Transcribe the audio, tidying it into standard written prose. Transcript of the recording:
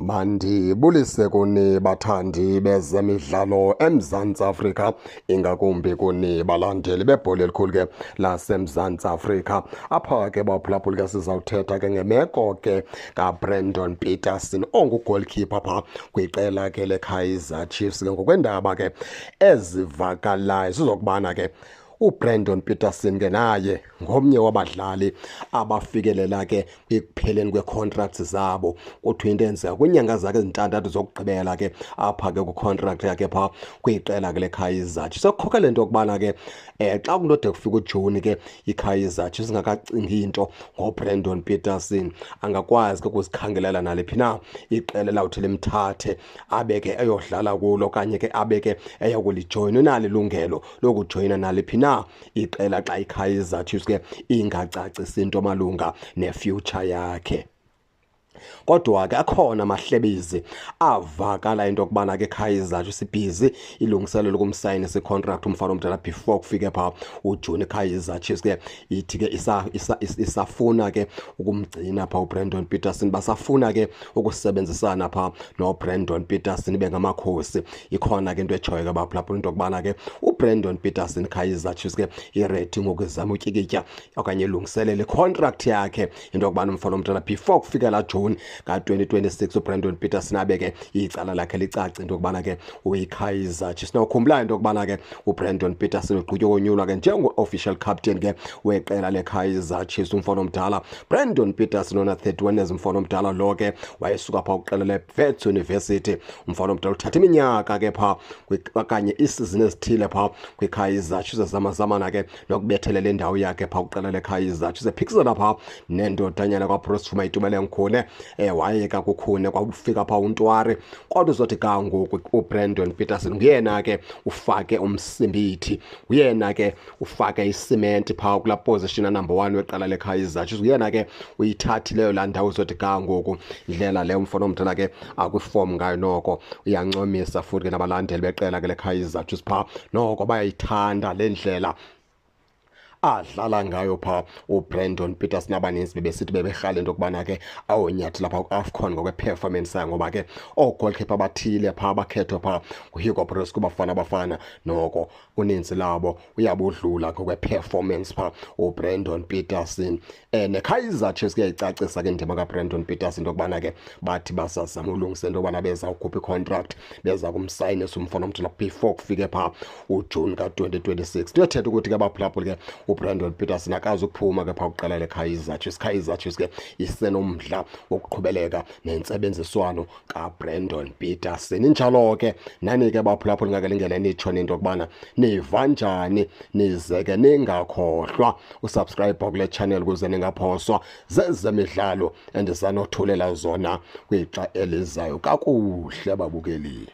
Mandibulise kuni bathandi bezemidlalo eMzantsi Afrika, ingakumbi kuni balandeli bebhola elikhulu ke laseMzantsi Afrika. Apha ke baphulaphuli ke sizawuthetha ke ngemeko ke kaBrandon Petersen ongu-goalkeeper pha kwiqela ke leKaizer Chiefs. Ke ngokwendaba ke ezivakalayo sizokubana ke uBrandon Petersen ke naye ngomnye wabadlali abafikelela ke ekupheleni kweecontracts zabo. Kuthiwa into enzeka kwiinyanga zakhe ezintandathu zokugqibela ke apha ke kwicontract yakhe phaa kwiqela ke leKaizer Chiefs. Sekukhokhela into yokubana ke xa kunode kufika uJuni ke iKaizer Chiefs ingakacingi into ngoBrandon Petersen, angakwazi ke ukuzikhangelela naliphi na iqela elawuthi limthathe abe ke eyodlala kulo okanye ke abe ke eyokulijoyina. Unalo ilungelo lokujoyina naliphi na iqela xa iKaizer Chiefs ke ingacacisi into malunga nefuture yakhe. Kodwa ke akhona amahlebezi avakala into yokubana ke Kaizer Chiefs ibhizi ilungiselela ukumsayinisa icontract umfana omdala before kufike phaa uJuni. Kaizer Chiefs ke ithi ke isafuna ke ukumgcina phaa uBrandon Petersen, basafuna ke ukusebenzisana phaa noBrandon Petersen bengamakhosi. Ikhona ke into etshoyo ke baphulaphula into yokubana ke uBrandon Petersen Kaizer Chiefs ke iready ngokuzama utyikitya okanye ilungiselele icontract yakhe into yokubana umfana omdala before kufika la June ka-2026 uBrandon Petersen abe ke icala lakhe licace into yokubana ke uyiKaizer Chiefs. Nawukhumbula into yokubana ke uBrandon Petersen ugqitywe konyulwa ke njengo-official captain ke weqela leKaizer Chiefs. Umfana omdala Brandon Petersen ona 31 years, umfana omdala lo ke wayesuka phaa kuqela leWits University. Umfana omdala uthatha iminyaka ke phaa okanye iisizini ezithile phaa kwiKaizer Chiefs, zamazamana ke nokubethelela indawo yakhe phaa kuqela leKaizer Chiefs, ephikisana phaa nendodanyana kwaBruce Bvuma Itumeleng Khune. Wayeka kuKhune kwafika phaa uNtwari, kodwa uzothi ka ngoku uBrandon Petersen nguyena ke ufake umsimbithi, nguyena ke ufake isimenti phaa kulaa position number 1 weqela leKaizer Chiefs, nguyena ke uyithathileyo laa ndawo. Uzothi ka ngoku ndlela le umfana omdala ke akwifom ngayo noko uyancomisa, futhi ke nabalandeli beqela ke leKaizer Chiefs phaa noko bayayithanda le ndlela adlala ngayo phaa uBrandon Petersen. Abaninzi bebesithi beberhala into yokubana ke awonyathela phaa ku-AFCON ngokwe-performance yayo, ngoba ke oogoalkeeper abathile phaa abakhethwe phaa nguHugo Broos kuBafana Bafana noko uninzi labo uyabudlula ngokwe-performance phaa uBrandon Petersen. NeKaizer Chiefs kuyayicacisa ke indima kaBrandon Petersen into yokubana ke bathi basazama ulungisa into yokubana bezawukhupha icontract, beza kumsayinisa umfana omdala before kufike phaa uJuni ka-2026. Kuyothetha ukuthi ke baphulaphuli ke uBrandon Petersen akazukuphuma ke phaa kuqela leKaizer Chiefs. Kaizer Chiefs ke isenomdla wokuqhubeleka nentsebenziswano kaBrandon Petersen. Injalo ke nani ke baphulaphuli, ngake lingene nitsho into yokubana niva njani, nize ke ningakhohlwa usubscribe kule channel ukuze ningaphoswa zezemidlalo endizanothulela zona kwixa elizayo. Kakuhle babukeli.